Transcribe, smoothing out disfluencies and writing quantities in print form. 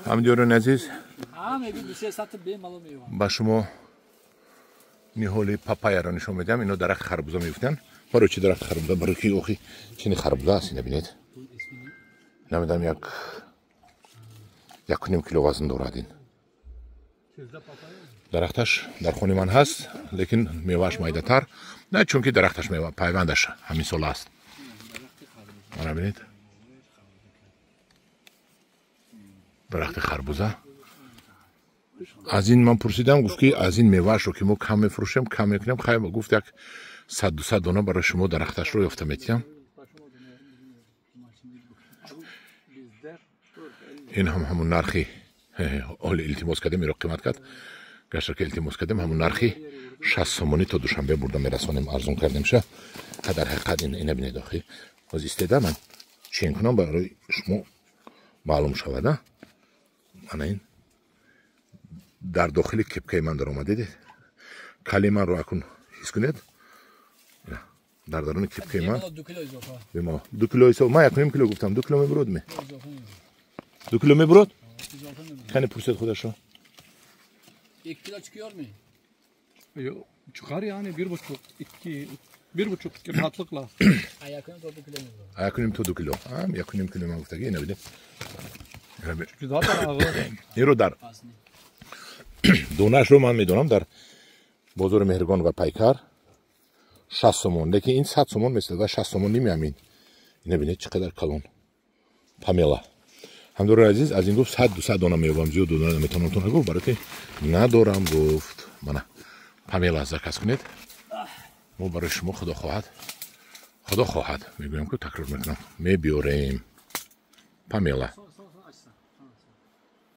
Ҳамдиёрони азиз, ба шумо ниҳоли папаяро нишон медиҳам. Ино дарахти харбуза мегуфтанд. Барои чи дарахти харбуза? Барои ки охи чини харбуза аст. Ина бинед, намедонам, 1.5 кило вазн дорад. Ин дарахташ дар хони ман ҳаст, лекин мевааш майдатар, на чунки дарахташ пайвандаш ҳамин сола аст. Мана бинед, дарахти харбуза. Аз ин ман пурсидам, гуфт, ки аз ин меваашро ки мо кам мефурӯшем, кам мекунем. Хай, гуфт, як 100-200 дона барои шумо дарахташро ёфта метиҳам. Ин ҳам ҳамун нархи ҳоли илтимос кардем, иро қимат кард. Гаштар ки илтимос кардем, ҳамун нархи 60 сомонӣ то Душанбе бурда мерасонем. Арзон кардем ша. Дар ҳақиқат ина бинед, охи ҳозир истеда ман чен кунам, барои шумо маълум шавад. Мана ин дар дохили кепкаи ман даромад, дидед? Кали манро акун ҳис кунед, дар даруни кепкаи ман 2 кило ҳисоб. Ман 1.5 кило гуфтам, 2 кило мебурод ме? 2 кило мебурод? Кани пурсед худашо. 2 kilo çıkıyor mu? Yok, çıkar yani 1,5, 2, 1,5 rahatlıkla. Yakın to 2 kilo mebурод. 1.5 то 2 кило. 1.5 кило ман гуфтаги, ина бинед. Çünkü zaten ağır. Иро дар донаашро ман медонам, дар бозори Меҳргон ва Пайкар 60 сомон, лекин ин 100 сомон месел ва 60 сомон ними ҳамин. Ина бинед, чӣ қадар калон памела. Ҳамдори азиз, аз ин гуфт 100-200 дона меёбам, зиёд дона наметавонам тона, гуфт, барои ки надорам, гуфт. Мана памела заказ кунед, мо барои шумо, худо хоҳад, худо хоҳад, мегӯям ку, такрор мекунам, мебиёрем памела.